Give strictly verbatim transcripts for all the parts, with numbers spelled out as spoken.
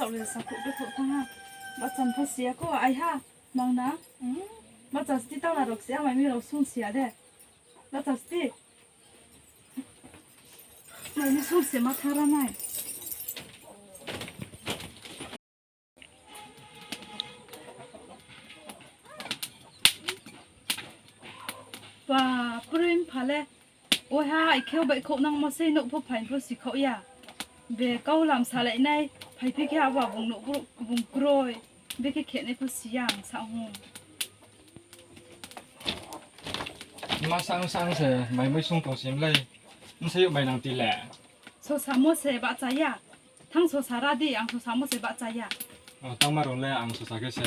Taoh le sakhuh khe thoh thanng ha. Bahcha pho si ya ko, ai ha. Mang na? Hmm? Bahcha sti taoh na rao si ya, mai mi rao sung si ya de. Bahcha sti. Mai mi sung se ma thara nai. Ba, prui mpha le. Oha, ikhe bai khouh nangmo sei nouh pho phai pho si khouh ya. Be kau lam salai nai, phaiphi khe abo bung nouh bro-, bung kroi. Be khe khenai pho si ya ang sa hung. Ma sang sang se, mai mui sung tong sim lai. Nsayouh mai nang ti le. Sosamo se bahcha ya. Thanng sosa ra di, ang sosamo se bahcha ya. O, tangma rung le ang sosa khe se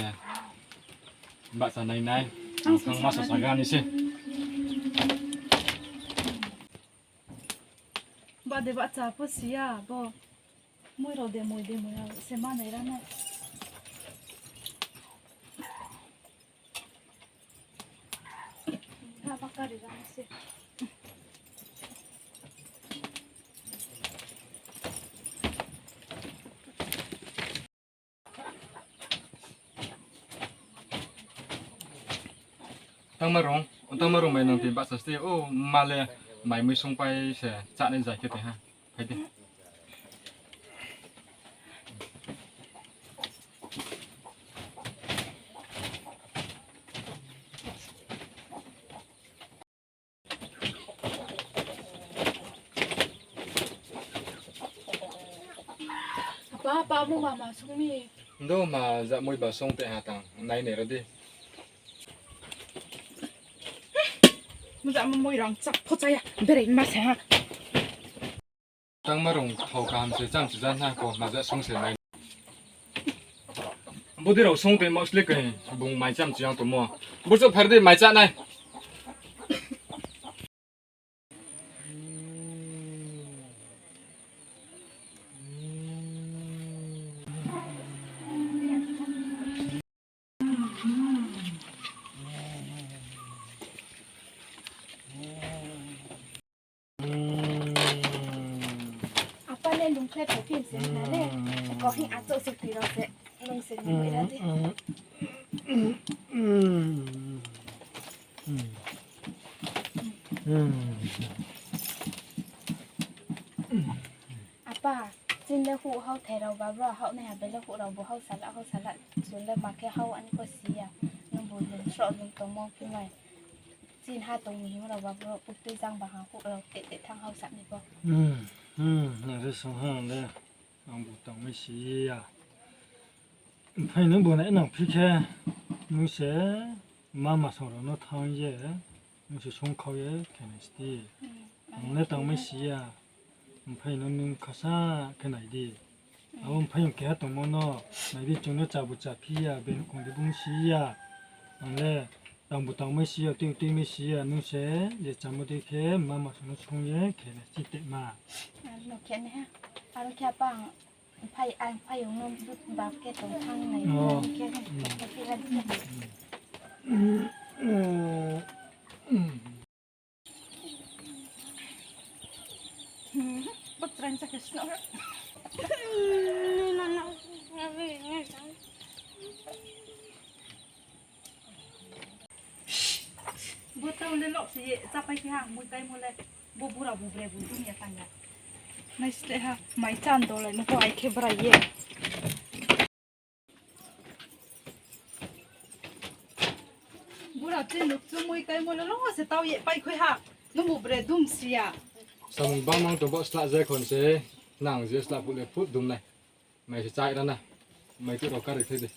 bahcha nai nai. Ang thanng ma sosa ga ni se. Ba de bahcha pho si ya, bo. Mui rao de mui de mui rao se ma nai ra nai. Tangma rung, tangma rung mai nang ti bahcha sti, o ma le mai mui sung pai se chánai zai khe tei ha. Phai di. Apa, apa, mo mama sung mi. Ndo ma ja mui ba sung te ha tang, nai nai ra di. Mo ja mo mui rang chak pho cha ya, berai ma se ha. Tangma rung thao kaham se cham se ja na ko, ma ja sung se nai. Budi rao sung te mostly khe bung mai cham se yang tongmo. Burchouh phai di mai chá nai. Apa le lungkhlai phaiphi se na le, kohi achouh se tui rao se, lung se ni ra di. Apa, chini le huh hao thai rao ba bro, hao nai ha bele huh rao bo hao sala, hao sala, chun le ma khe hao ani pho si ya, nung bo lung sroh lung tongmo phi mai. Chini ha tong ni hing rao ba bro, utui jang ba ha huh rao te te thanng hao sa ni pho. Hmm, hmm, nang se sung ha le, ang bo tangmai si ya. Mphai nung bo nai nang phi khe, nung se mama song rao no thanng ye, nung se sung khau ye khe nai sti. Ang le tangmai si ya, mphai no nung khasa khe nai di. Abo mphai yong keha tongmo no, nai di chung no chabu cha phi ya, beng kong di bung si ya. Ang le tangbu tangmai si ya, tui tui mai si ya, nung se je chamo dei khe mama song no sung ye khe nai sti te ma. Aro khe ne ha, aro khe apa ang Phai, ang phai ong no bap khe tong thang nai. Oh. Khe, khe, khe, khe, khe. Hmm, bot tren sa khe sno. Bo tau le lok se ye, chapai khe ha, mui kaimo le, bo bura bubre bu dum ya tang ya. Nai sle ha, mai chan do lai, no ko ai khe brai ye. Bura che nuk chu mui kaimo le, lo se tau ye pai khoi ha, no bubre dum si ya. Samung bangmang tong bo sla je khon se, nang je sla phut le phut dum nai. Mai se chai ra na. Mai tu rao kari thai de.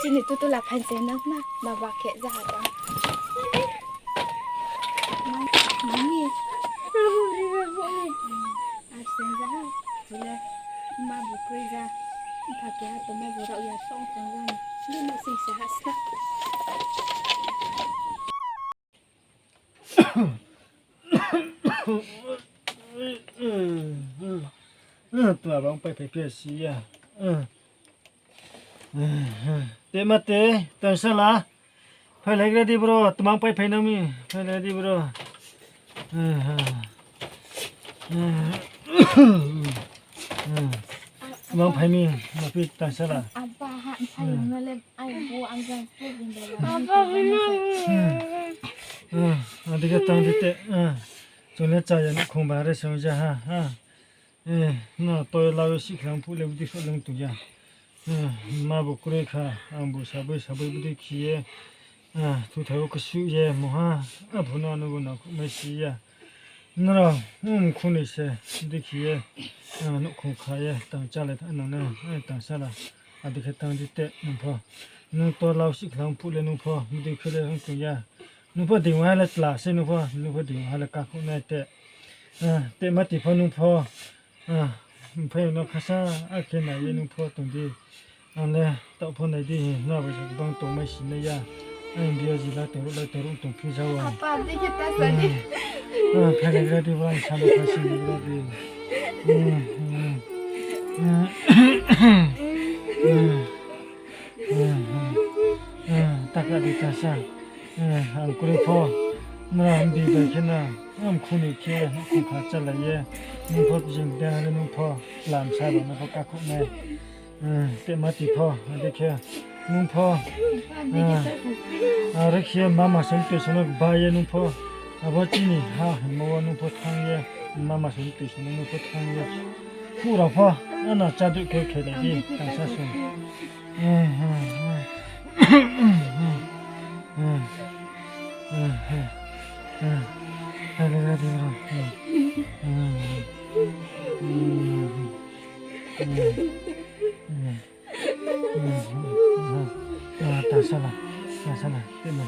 Chini tutu la phan se nang na, ma ba khe ja ha ta. Mami. Absent ja ha. Chule ma bu kroi ja. Pha khe ha tongmo bu rao ya song tong ja ni. Ni no sing se ha sna. Tma bang pai phai phi si ya. Te ma te, tang sa la. Phailaigra di bro, tmang pai phai nang mi, phailai di bro. Eh, eh. Eh, eh. Tmang phai mi, ma phi tang sala. Apa ha, phai nang le, ai bo ang jang. Apa, apa, apa. Hmm. Hmm. Adi khe tang di te. Hmm. Chung le chaya nouhkhong ba re song ja ha, ha. Eh, no toi lau sihkhlang phuh le budi phuh lung tong ya. Eh, ma bo kroi kha, ang bo sabai sabai budi khe ye. Ah, thuthai wo ksu ye mungha, abo no ano bo nangkhruh mai si ya. Nrao, um, khunoi se, bidi khe ye, ah, nouhkhong kha ye, tang chálai tha nang na, eh, tang sala, adi khe tang di te, nung pho. Nung to lau sihkhlang phuh le nung pho, bidi khe le hung tong ya. Nung pho ding ha le tla se nung pho, nung pho ding ha le kakhouh nai te. Ah, te ma ti pho nung pho. Ah, mphai no khasa, akhe nai ye nung pho tong di. Ang le taoh pho nai di, nrao bai se gbang tongmai si nai ya. Ang biya jila tong ruh lai tong ruh tong phi ja wo. Apa, di khe ta sa di. Ah, phailaigra di, ang sa no pha si naigra di. Hmm, hmm. Hmm. Hmm. Hmm, hmm. Hmm, ta kha di ta sa. Hmm, ang kroi pho. Nrao bi bai khe na, ang khunoi khe, khung kha chálai ye. Nung pho jing de, nung pho lam sa ba, nung pho kakhouh nai. Hmm, te ma ti pho, adi khe. Nung pho. Ah, are khe mama song toi song no ba ye nung pho. Abo chini ha hingmo wo nung pho thanng ye. Mama song toi song no nung pho thanng ye. Phuh rao pho, ano chá duh khe khe lai di, tang sa sung. Ta sala, ta sala, te ma.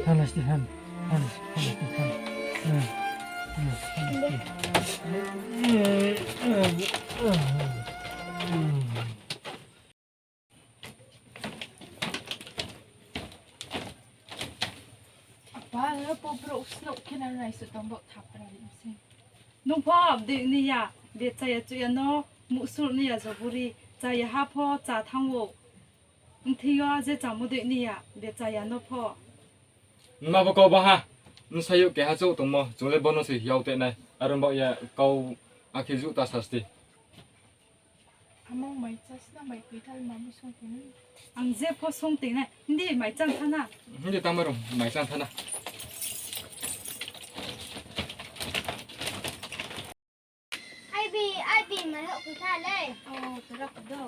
Halas di, han, halas, halas di, han. Halas di. Apa, le po brouh snouh khe nang nai se tong bo thapra ri se. Nung pho bdei ni ya, be chaya chuh ya no, muhsur ni ya joburi, chaya ha pho cha thanng ou. Nthing yo je chamo dei ni ya, be chaya no pho. Nma bo kau ba ha, nsayouh keha chouh tongmo, chung le bo no se yag te nai, aro baoh ye kau akhe juh ta sasti. Amang mai chá sna mai koi thal ma mi song tong. Ang je pho song tong nai. Hindi mai chá tha na. Hindi tangma rung mai chá tha na. Ai bi, ai bi, mai hok koi tha le. Oh, tara ko do.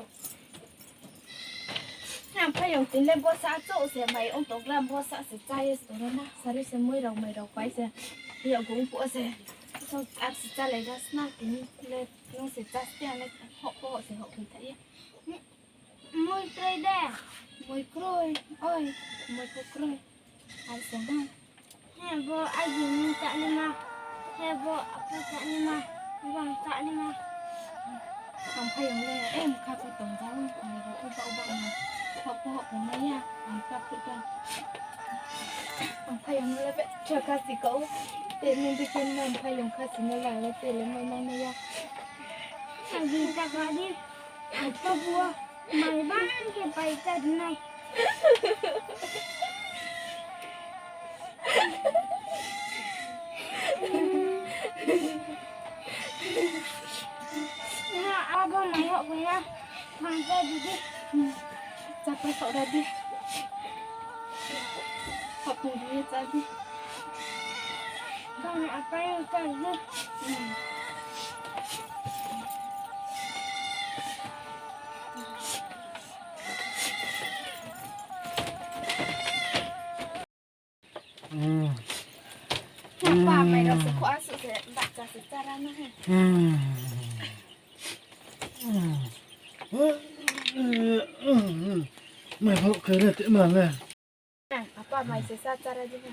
Ang phaiyong tin le bosa chouh se mai ong tong gram bosa se chá ye se tong na. Sari se moi rao mai rao pai se. Yag ong pho se. So, ar se chálai ga sna tin le. Nung se chá stia le, hoh pho hoh se hoh koi tha ye. Moi kroi de. Moi kroi. Oi, moi pho kroi. Ar se ha. He bo, ai bi nung chá ni ma. He bo, apa chá ni ma. Bo ang chá ni ma. Ang phaiyong le, em, kha pho tong jang, ang bo uba uba ang. Hoh pho hoh koi mai ya, ang kha pho tong. Ang phaiyong no le be, chakha si kau. Te nung di ken nang phaiyong kha si no la le te le mai nang nai ya. Ang di ta kha di. Ang pa bua. Mai ban ke pai ta nai. Na abo mai hok ya. Thang ta di di. Chapa sok ra di. Hapung di cha di. Kang apa yang ta di. Apa mai rao se kho asu se, bahcha se chara na he. Mai pho khe le te ma le. Apa mai se sa chara di he.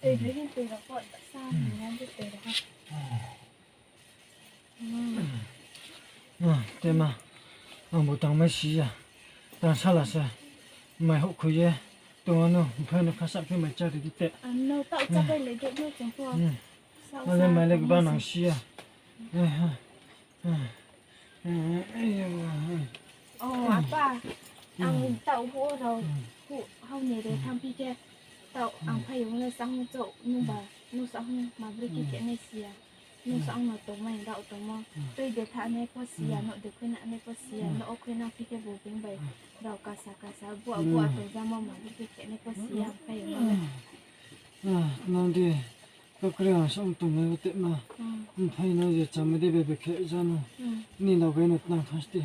Tui di hin tui rao pho sa ni na di tui rao. Te ma, ang bo tangmai si ya. Tang sala se. Mai houhkhoi ye tong ano, mphai no khasa khe mai chari di te. Ang no taoh chapai lai di no chong pho. Ang le mai le gba nang si ya. Oh, apa. Ang taoh huh rao, huh hao ni re thanngphi khe, taoh ang phai yo le sahung chouh nungba, nung sahung ma brekhe khe nai si ya. Nung sahung no tongmai rao tongmo. Tui de thanai pho si ya, nouh de khuinanai pho si ya, nouh wo khuinang phi khe bo being bai rao kasa kasa, bua bua tongjamo ma brekhe khe nai pho si ya, ang phai yo le. Nang di, kau kri ang song tong nai tei ma. Mphai no je chama di bebe khe jano. Ni loge no tnang thang sti.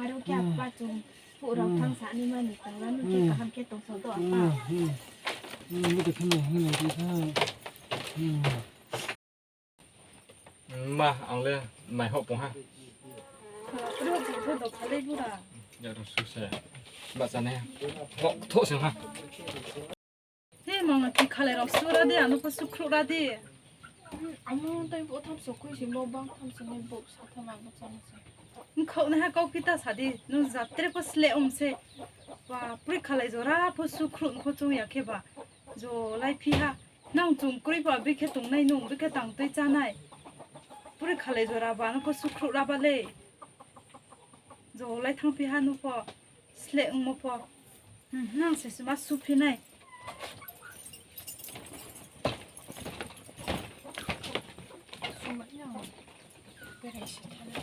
Aro khe apa chung huh rao thang sa ni ma ni tang la, nung khe kaham khe tong so do apa. Ni de khe nai hing nai di tha. Ma, ang le mai hoh pong ha. Ro, ro, ro, ro, khalai bura. Ya, ro, su se. Ba sa nai. Hoh, thoh se ha. He, mama, ti khalai rao su ra di, ano pho su khruh ra di. Amo tai bo tham so khui si, bo bang tham so nai bo sa tham ang bo chana se. Nkhau nai ha kau phi ta sa di, nung jatre pho sleh om se. Ba, puri khalai jora pho su khruh pho chung ya khe ba. Jo lai phi ha. Nang chung kroi pho bikhe tongnai nung, bikhe tang tui chánai. Puri khalai jora ba no pho su khruh ra ba le. Jo lai thanngphi ha no pho, sleh ongmo pho. Hmm, nang se sma su phi nai. Sma ya. Berai se thanai.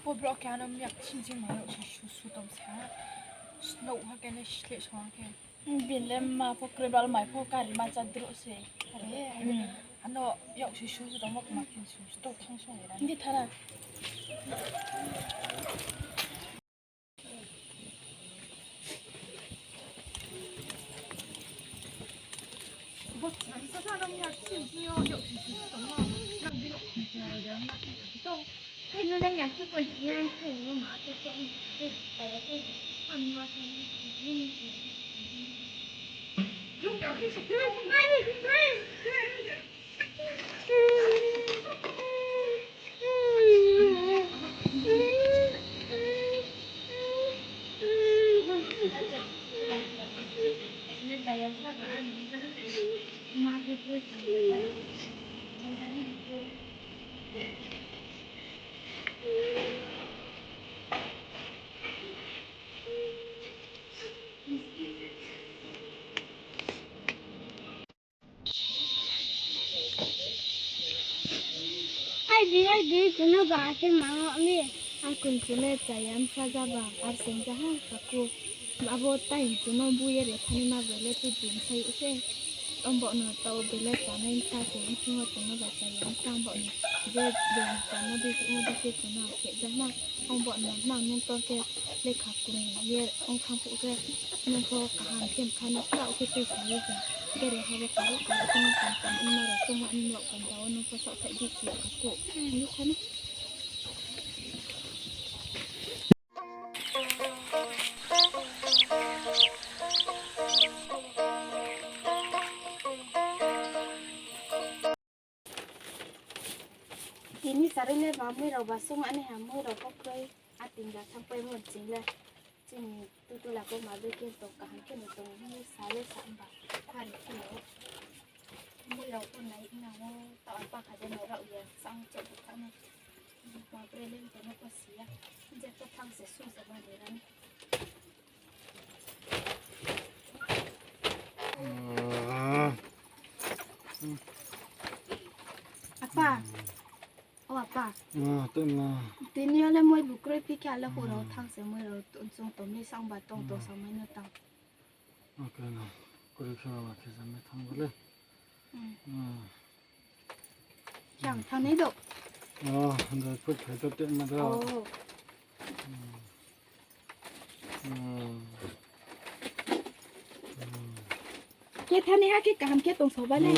Bo brouh khe ano miyak ching ching ma yag se su su tong sa. Snow ha khe nai sleh song ha khe. Bini le ma pho kroi bal mai pho kari ma cha drouh se. Are, ano yag se su su tong ma kma khe su su tong thang song ra. Di thara. Hai di, hai di, chuno ba khe ma ong mi. Akun chuno chaya bsa jaba, ar seng jaha kaku. Abo tai chuno bu ye re thani ma bele tu din sai se. Ombo no tao bele chanai bsa se, bsing wo chuno ba chaya bsa ombo no. Je din chamo di chuno ba khe chuno khe jama. Ombo no nang nung tor khe lekha krung ye ong thang phuh khe nung pho kaham khe mkha no kau khe tui sa ye se. Bere ha bo karo karo khe nung kam kam ongma rao chungma nung lok kam jao nung pho saoh thai di si ya kaku. Nung kha no. Tini sari le ba mui rao ba sung ani ha mui rao pho kroi. Ating ja thang pai mo ching le. Chini tutula ko ma brekhe tong kaham khe no tong hing sa le sa ba. Khari khe no. Mui rao pho nai nang o ta apa kha de no rao ya sang chok kha no. Ma bre le tong no ko si ya. Je to thang se su se ba de ran. Apa. O apa. Tini yo le moi bu kroi phi khe ale houh rao thang se moi rao chung tong ni sang ba tong tong sa mai no tang. Oke no. Kroi khe ba khe sa mai thang bo le. Yang thang nai do. O, do phu thai to te ma do. O. Khe thani ha khe kaham khe tong so ba le.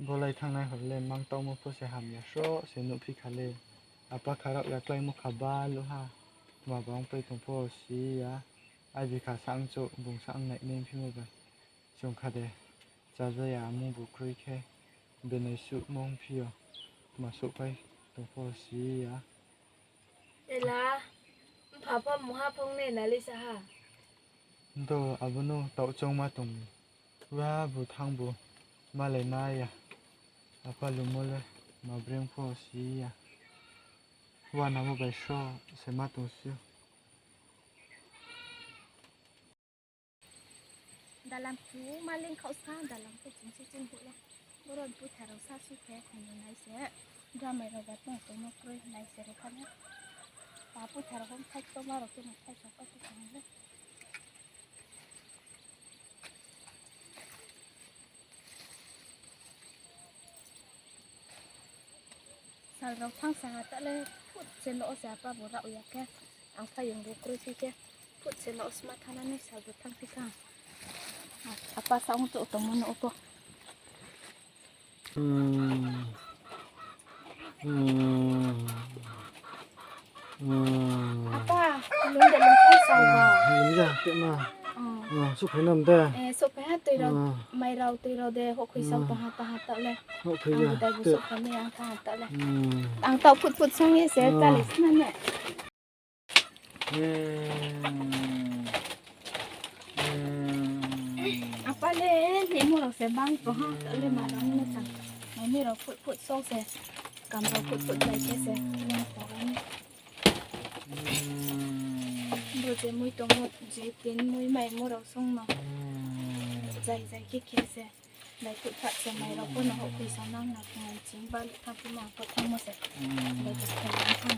Bo lai thanngnai hor le mang tangmo pho se hamya sroh se nuhphi kha le. Apa kha rao ya kláimo kha baluh ha. Tma bang pai tong pho si ya. Aibi kha sang chouh, bung sang nai nai phimo bai. Chung kha de, chajaya mungbu kroi khe, benai suh mungphi yo, tma souhpai tong pho si ya. Ela, mpha pho mungha phung ni nalisa ha. Ndo, abo no taoh choungma tong mi. Wa bu thang bu, malai ma ya. Apa lumo le, ma breng pho si ya. Wa namo bai sroh se ma tong si ou. Dalam chu ma leng khaoh sa, dalam khe ching se ching houh le. Boro ni puitha rao sa su khe khaini nai se. Bramai rao ba tong tongmo kroi nai se ri kha le. Pa puitha rao hom thai tongma rao khe no thai sa pa su kha le. Sal rao thanng sa ha ta le, phut se no se apa bo rao ya khe. Ang phaiyong bu kroi phi khe, phut se no sma thanng nai sal bu thanng phi kha. Apa sa ong chouh tongmo no pho. Apa, lung de lung phai sa ba. Lung ja, te ma. Souhphai nam de. Eh, souhphai ha tui rao, mai rao tui rao de, houhkhoi sa tong ha, tong ha ta le. Houhkhoi ya. Ang dai bu souhphai ni ang tha ha ta le. Ang taoh phut phut song ye se, ta le sna ne. Apa le, ni mo rao se bang tong ha, ta le ma rao no chang. Mai ni rao phut phut song se, kam rao phut phut lai khe se, lung ta rao ni. Bo je mui tongmo, je tin mui mai mo rao song no. Zai zai khe khe se. Bai khuh phat se mai rao pho no houhkhoi sa nang na phung ching ba le thanng phi ma pho thanngmo se. Bai khuh phat se.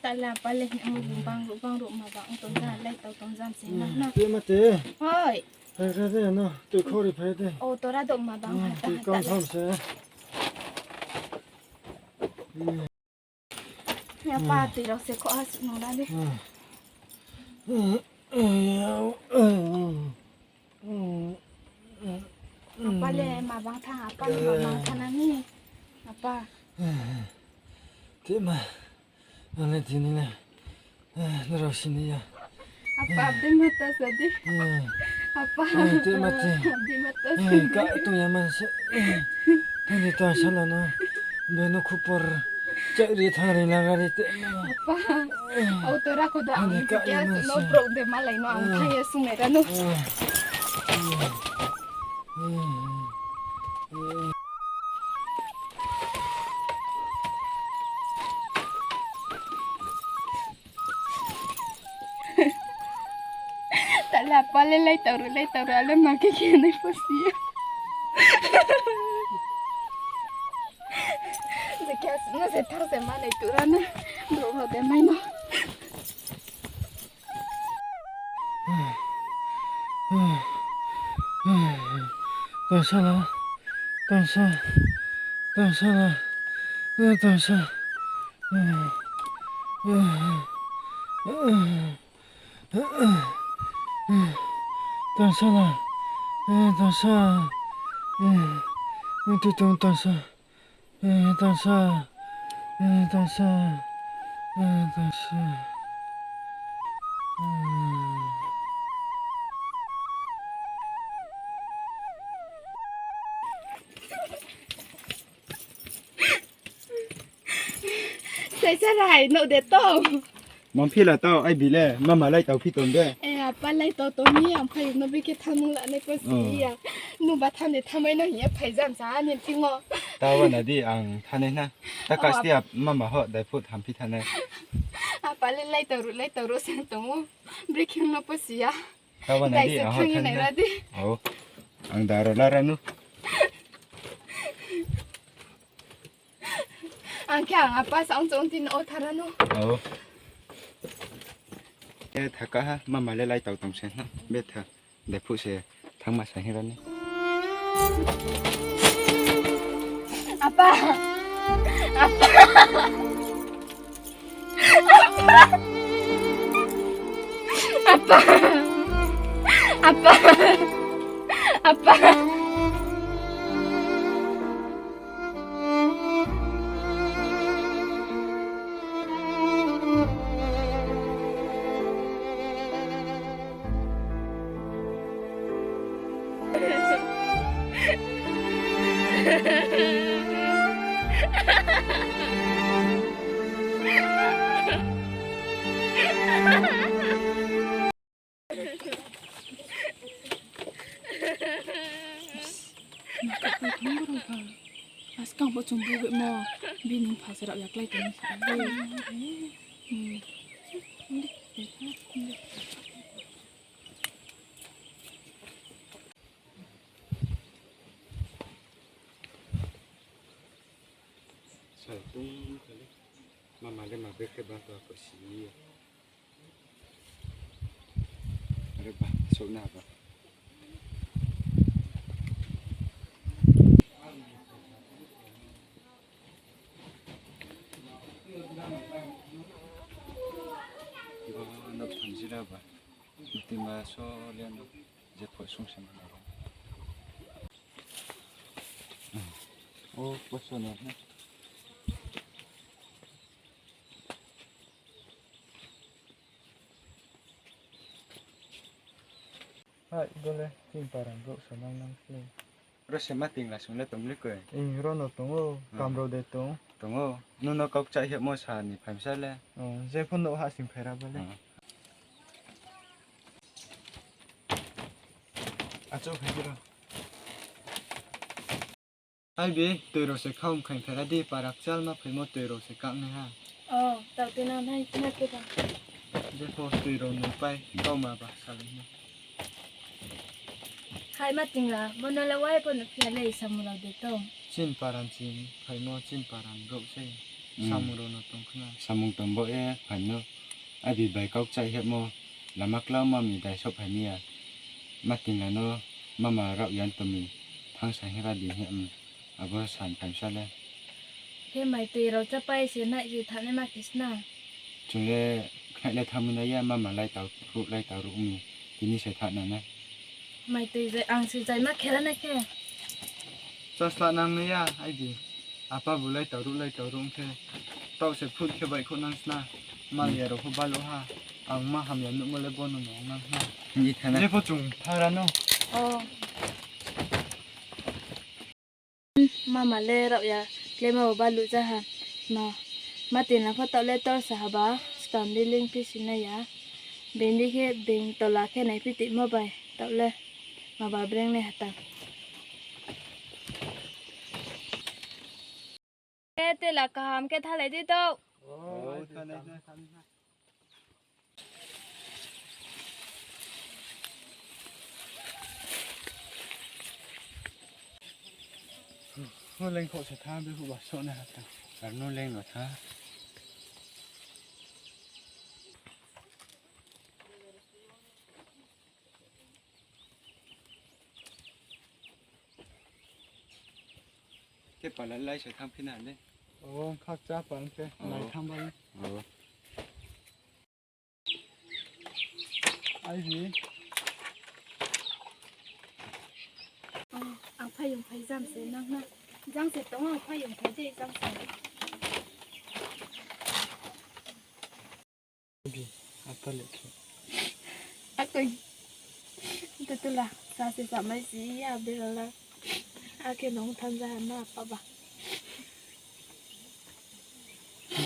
Ta la pa le, bang ruh, bang ruh ma bang tong ja, lai tau tong ja se na na. Te ma te. Hoi. Phai phai de no, tui khori phai de. O, tora do ma bang ha ta ha ta kam le. Tham se. Ya pa, tui rao se kho ha su no la le. Apa le ma bang tha, apa le ma bang tha na ni. Apa. Te ma, ang le tini le, nrao sini ya. Apa, abdi mata sa di. Apa. Te ma te. Abdi mata sa di. Ka tong ya man se. Tini tong sa la no. Be no khupor. Chak ri thang ri laga ri te. Apa. Auto ra ko da ang ka ya no se. Prok de malai no ang thang ya sung nai ra no. Ta le apa le lai tau ru, lai tau ru, ale ma khe khe nai pho si ya. Je khe no se thang se ma nai tu ra na. Bro ho de mai no. Tongsa la, tongsa, tongsa la, tongsa. Tongsa la, tongsa. Tongsa. Tongsa, tongsa, tongsa. Saisa rai, no de to. Mangphi la tau, ai bi le, mama lai tau phi tong de. E, apa lai tau tong ni, ang phai no bi khe thanng nung la nai pho si ya. Nung ba thanng de thanng mai no hing ye phai jam sa, ni thing o. Tau na di, ang thanng nai na. Ta ka sti ap mama ho, dai phu thanng phi thanng nai. Apa le lai tau ru, lai tau ru sang tong o. Bri khing no pho si ya. Kaba nai di, aha, thang nai ra di. Ang daro lara nu. Ang khe ang apa sa ang chong tin o thara nu. E thaka ha, mama le lai tau tong se na. Betha. Dephu se thangma sa hing ra ni. Apa. Apa. Apa. Apa. Apa. Askang bo chung bugimo, bini pha se rao ya klái tong sa. Sa tung kali. Mama le ma be khe ba to ko si. Are ba, so na ba. Ba, no phanjira ba. Tima so le no. Je pho sung se ma na ba. O, pho so na na. Hai, bo le chini para brouh sa nang nang le. Ro se ma ting la sung le tong le koi. Ing ro no tong o, kam rao de tong. Tong o, nung no kau kchai hepmo sa ni phaimsa le. O, je pho no ha sing phaira bo le. Achu phai di ro. Ai bi, tui rao se khau mkhaing phai ra di, para kchal ma phaimo tui rao se kang nai ha. O, tau tui nang nai, nai tui rao. Je pho tui rao nung pai, kau ma ba salai na. Hai ma ting la, bo no le wai pho no phia le samung rao de tong. Chin paran chin, phaimo chin paran rao se, samung rao no tong khna. Samung tong bo e, phaimo. Abi bai kau kchai hepmo, lama klau ma mi dai sok phai mi ya. Ma ting la no, mama rao yan to mi, thang sa hing ra di hepmo. Abo san phaimsa le. Khe mai tui rao chapai se nai se thanai ma khe sna. Chung le khnai le thanngmai nai ya, mama lai tau ruh, lai tau ruh mi, tini se thanai na. Mai tui zai, ang se zai ma khe ra nai khe. Chasla nang nai ya, ai di. Apa bu lai tau ruh, lai tau ruh ong khe. Tau se phut khe baihkhouh nang sna. Maliya rao pho baluh ha. Ang ma hamya nuhmo le bo no no nang sna. Ni thana. Je pho chung thanng ra no. O. Mama le rao ya, klema bo baluh ja ha. No. Ma ting la pho taoh le tor sa ha ba, skam di ling phi si nai ya. Being di khe, being tola khe nai phi timo bai, taoh le. Ma ba breng nai ha ta. E tela kaham khe thalai di tau. No leng kho se tha, be hu ba so na ha ta. Ar no leng no tha. Khe pala lai se thanng phi na le. O, khakcha pal khe, nai thanng ba le. Ai bi. O, ang phaiyong phai jam se nang na. Jang se tong ang phaiyong phai de jang se. Bi, apa le khe. Akoi. Tutula, sa se sa mai si ya, be la la. Akhe nong thanng ja na apa ba.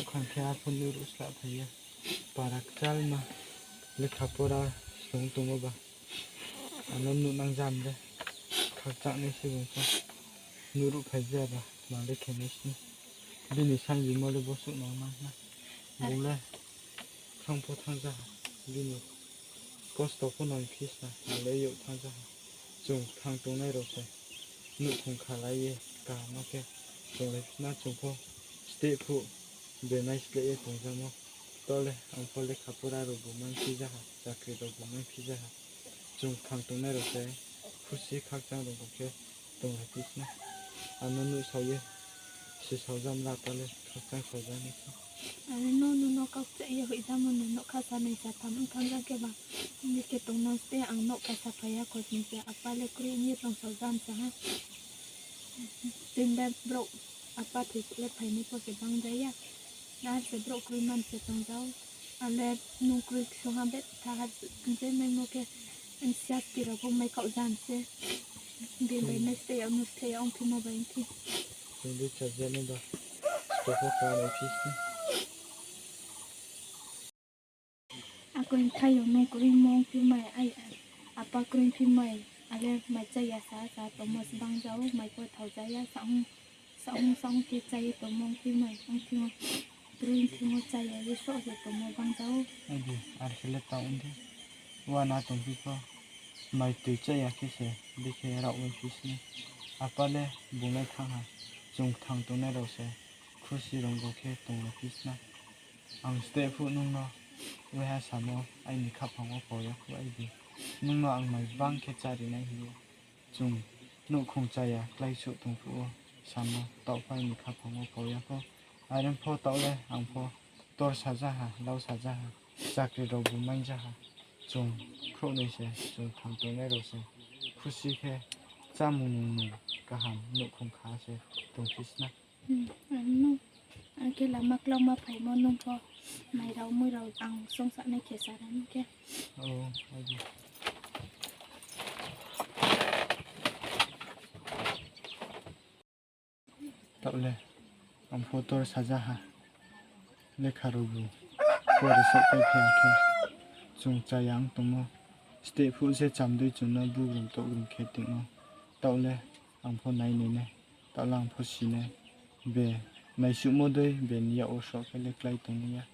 Khan khe aphun nuru sla phai ya. Para kchal ma. Lekha pora sung tong o ba. Ano nuh nang jam de. Khakchang nai se bung pho. Nuru phai ja ba. Ma le khe nai sini. Bini sang bimo le bosuh nang nang na. Bung le. Thang pho thang ja ha, bini Kosto pho no phi sna, ale youh thanng ja ha. Chung kthang tongnai rao se nouhkhong khalai ye kaham khe tonglai phi sna, chung pho steh phuh benai sleh ye tongjamo. Taoh le ang pho lekha pora rao bu maiphi ja ha, chakri rao bu maiphi ja ha. Chung kthang tongnai rao se khusi khakchang rao bu khe tonglai phi sna. Ano nuhsao ye sisao jam la, taoh le khakchang sao ja nai se. Are no, nung no kau kcheh ye hoih jamo ni nouhkha sa nai sa tham ong thanng ja khe ba. Ni khe tong no steh ang nouh kasa phai ya kho sing se, apa le kroi ni rongsao jam sa ha. Tin le brouh apa thoi le phainai pho se bang ja ya. Nang se brouh kroi man se tong jao. Ale nung kroi ksung ha betha ha je maimo khe, siasti rao pho mai khaoh jam se. Bini bai nai steh ya, nung steh ya ongphimo bai ongphi. Chung dei chajani ba. Steh pho ka nai phi sna. Ako in khayo nung kroi mo ongphi mai, ai, apa kroi phi mai, ale mai chá ya sa sa tongmo se bang jao, mai pho thao ja ya, saong saong khe chá ye tongmo ongphi mai, ongphi mo, kroi phi mo chá ya ye soh se tongmo bang jao. Ai di, ar khe le tao ong di. Uana tongphi pho, mai toi chá ya khe se, dei khe rao ongphi sni. Apa le bung le thanng ha, chung kthang tongnai rao se khusi ronggo khe tonglai phi sna. Ang steh phuh nung no waiha samo, aini khaphang wo pao ya pho ai di. Nung no ang mai bang khe chári nai hing ye. Chung nouhkhong chá ya kláisuh tong phuh wo samo, taoh pho aini khaphang wo pao ya pho. Are pho taoh le ang pho tor sa ja ha, lau sa ja ha, chakri rao bu mai ja ha. Chung khrouhnoi se, chung kthang tongnai rao se khusi khe chámung nung kaham nouhkhong kha se tongphi sna. Ang no, ang khe lama klauma phaimo nung pho, mai rao mui rao ang songsa nai khe sa ra nung khe. Taoh le, ang pho tor sa ja ha. Lekha rao bu pore sohpai phi ya khe, chung chá ya ong tongmo. Steh phuh se chamdui chung no bugrum tohgrum khe tong ou. Taoh le, ang pho nai nai nai, taoh le ang pho si nai. Be naisuhmo dei be ni yak wo soh khe le klái tong ya.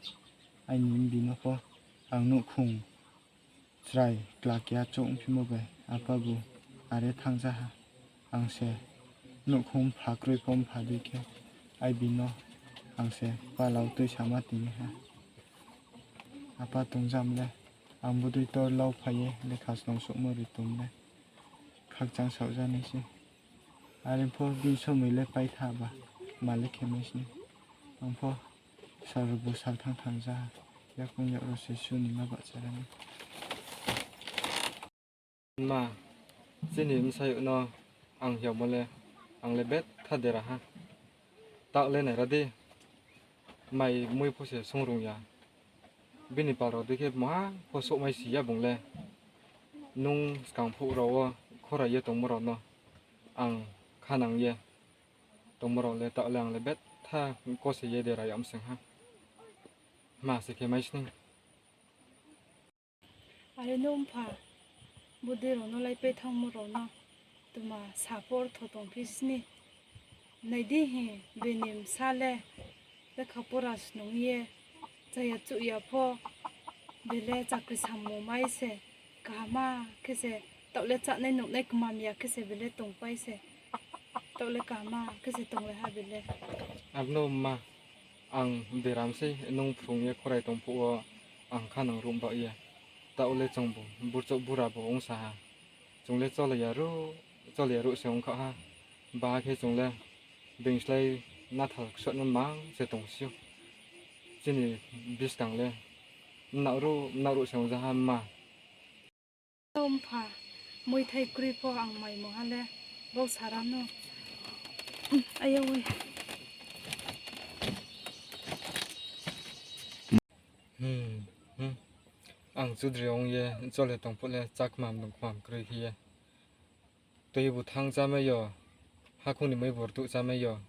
Aini mbi no pho ang nouhkhong chrai kla keha chouh ongphimo bai apa bu are thanng ja ha. Ang se nouhkhong mpha kroi pho mpha dei khe, ai bi no ang se palau tuisama tini ha. Apa tong jam le, ang bodei tor lau phai ye lekha snung souhmo ri tong le, khakchang saoh ja nai se. Are pho bini somoi le paitha ba, ma le khe mai sni. Ang pho sal rao bu sal thanng thanng ja ha, yakung yak rao se su ni ma bahcha ra nai. Ma, chini bsayouh no ang hiamo le, ang le betha dera ha. Taoh le nai ra di, mai mui pho se songrung ya. Bini pal rao dei khe maha pho souhmai si ya bung le. Nung skang phuh rao wo khorai ye tongmo rao no ang khanang ye tongmo rao le, taoh le ang le betha kose ye dera yag mseng ha. Ma se khe mai sning. Are no mpha, bodei rao no laipai thanngmo rao no tma sa pho ortho tongphi sni. Nai di hi, bini bsa le lekha pora snung ye, chaya chuh ya pho, bele chakri sammo mai se, kahama khe se, taoh le chánai nuhnai kmam ya khe se bele tongpai se, taoh le kahama khe se tonglai ha bele. Arno mma, ang deram sei, nung phrung ye khorai tong phuh wo ang khanang ruh bah ye. Taoh le chung bu, burchouh bura bu ongsa ha. Chung le chole ya ruh, chole ya ruh se ongkha ha. Baha khe chung le being slái nathal ksuh no mang se tong si ou. Chini buskang le mnaoh ruh, mnaoh ruh se ongja ha mma. Mpha, muithai kroi pho ang maimo ha le, bo sara no. Aya oi. Ang chudri ong ye chole tong phuh le chakmam nungkmam kroi khe ye. Tui bu thanng chámai yo, hakhung ni mui bu rtuh chámai yo,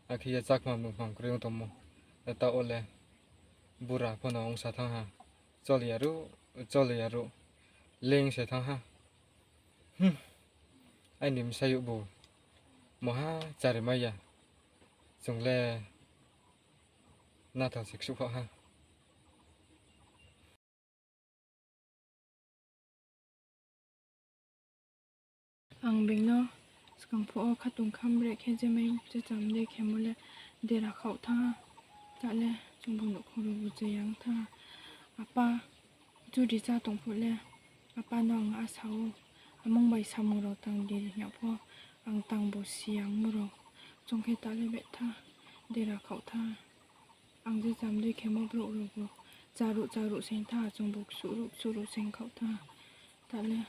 akhe ye chakmam nungkmam kroi ong tongmo. Taoh wo le bura pho no ongsa thanng ha. Chole ya ruh, chole ya ruh, leing se thanng ha. Aini bsayouh bu moha chari mai ya. Chung le nathal se ksuh khaoh ha. Ang being no skang phuh wo khatungkham bre khe je mai je cham dei khemo le dera khaoh thanng ha. Ta le chung bo nouhkhong rao bu je yang thanng ha. Apa judi chá tong phuh le, apa no ang asa ou, amung bai samung rao tang di hing ya pho, ang tang bo si yangmo rao. Chung khe ta le behtha dera khaoh thanng ha. Ang je cham dei khemo brouh rao bu charuh charuh seng thanng ha, chung bu ksuhruh ksuhruh seng khaoh thanng ha. Ta le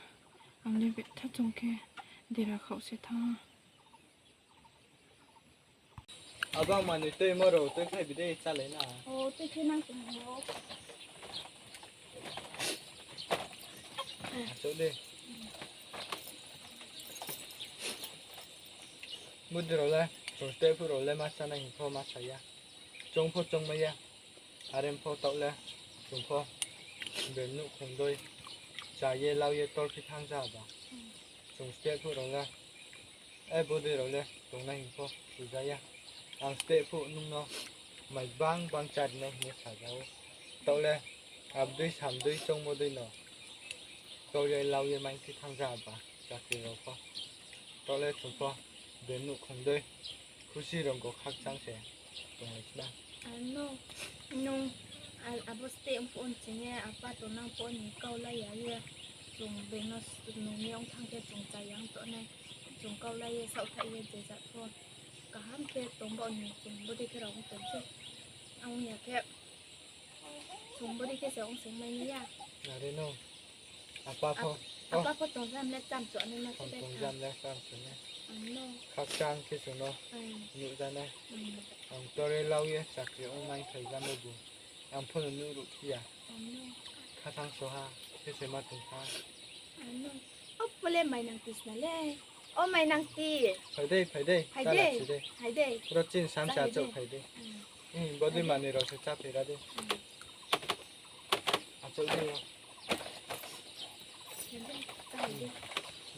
ang le behtha chung khe dera khaoh se thanng ha. Abo ang manoi tuimo rao tui khlai bi dei chálai na. O, tui khe nang tong ou. Achouh di. Budi rao le, chung steh phuh rao le ma chánai hing pho ma sa ya. Choung pho choungmai ya. Are pho taoh le, chung pho bini nouhkhong dei chá ye lau ye tor phi thanng ja ba. Chung steh phuh rao le, e budi rao le tongnai hing pho suja ya. Ang steh phuh nung no mai bang bang chári nai hing ye saja ou. Taoh le, abdei samdei choungmo dei no tor ye lau ye mai phi thanng ja ba, chakri rao pho. Taoh le chung pho bini nouhkhong dei khusi rong go khakchang se tonglai sna. Ano, nung, a-, abo steh phuh nching ye apa tongnang phuh ni kau la ya ye, chung being no s-, nung ni ong thanng khe chung chá yang to nai, chung kau la ye saohthaih ye je jat pho kaham khe tong baoh ni chung bodei khe rao ong tong se. Ang ya khe chung bodei khe se ong seng mai ni ya. Are no. Apa pho, apa pho tongjam le cham chouh nai ma se tong, tongjam le cham chouh nai. Ano. Khakchang khe chung no nuh ja nai. Ang tor ye lau ye chakri ong mai phai jamo bu. Ang pho no nuh ruh phi ya. Ano. Khathang soha khe se ma tong kha. Ano. Opo le mainang tisna le. O mainang ti. Phai dei, phai dei. Phai dei. Phai dei. Ro chini samsa chouh phai dei. Bodei manoi rao se cháphai ra di. Achouh di o.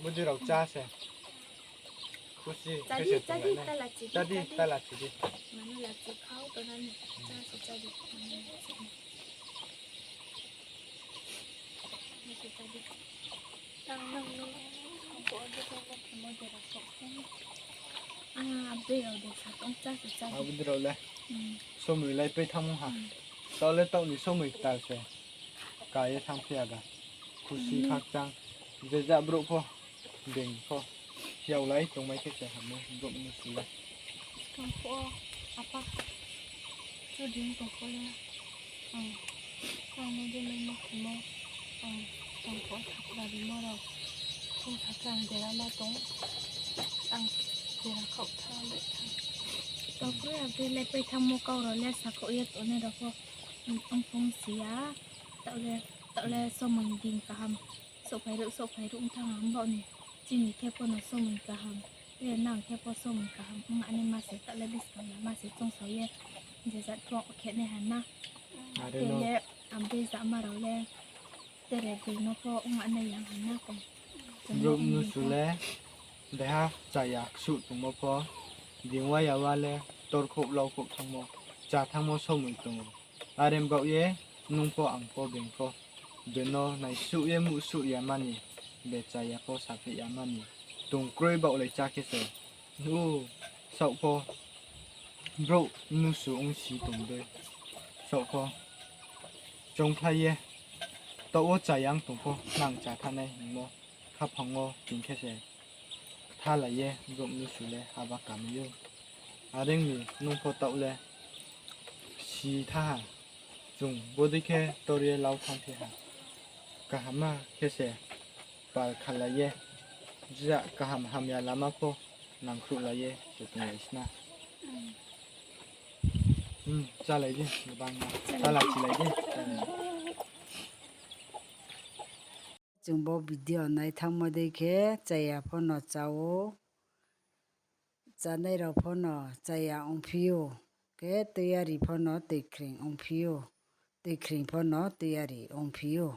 Bodei rao chá se. Khusi khe se tong nai. Chá di, ta lachi di. Mano lachi khau to nani. Chá se chá di. Abdei rao le. Somoi lai pai thanngmo ha. Taoh le taoh ni somoi ktal se. Ka ye thanngphi ya ga. Khusi khakchang. Je ja brouh pho, being pho, hiao lai tongmai khe se ham no brouh mnusu le. Skang phuh wo apa chudri tong phuh le, ang, ang no je maimo khemo, ang skang phuh wo thapra rimo rao, khou thapra ang dera ma tong, ang dera khaoh thanng le thanng. Tau kroi abdei le pai thanngmo kau rao le sakhouh ye tongnai rao pho, ang phung si ya, taoh le, taoh le somoi din kaham. Souhphai ruh, souhphai ruh ong thanng ha, ong baoh ni chini khe pho no somoi kaham, tre nang khe pho somoi kaham ong anai ma se, taoh le buskang ya ma se choungsao ye, je jat pho khe nai ha na. Are no. Tre le, abdei jama rao le, tre boi no pho ong anai ya ha na kong. Brouh mnusu le, deha chaya ksuh tongmo pho, dingwa ya wa le, torkhouh laukhouh thanngmo, chá thanngmo somoi tong ou. Are baoh ye, nung pho ang pho being pho, beno naisuh ye muhsuh ya mani, bechaya pho sapheih ya mani, tong kroi baohlai chá khe se, nu, saoh pho, brouh mnusu ongsi tong dei, saoh pho, choungkhlai ye, taoh wo chayang tong pho, nang chá thanai hingmo, khaphang wo ting khe se, kthalai ye brouh mnusu le haba kamai ou. Are ong mi nung pho taoh le si tha ha, chung bodei khe tor ye lau thanngphi ha. Kaham ma khe se pal khalai ye, ja kaham hamya lama pho nangkhruhlai ye se tonglai sna. Hmm, chálai di, bang ma. Chálai di. Chálai chilai di. Chung bo video nai thanngmo dei khe chaya pho no chá ou, chánai rao pho no chaya ongphi ou, khe tuiyari pho no tuikhring ongphi ou, tuikhring pho no tuiyari ongphi ou.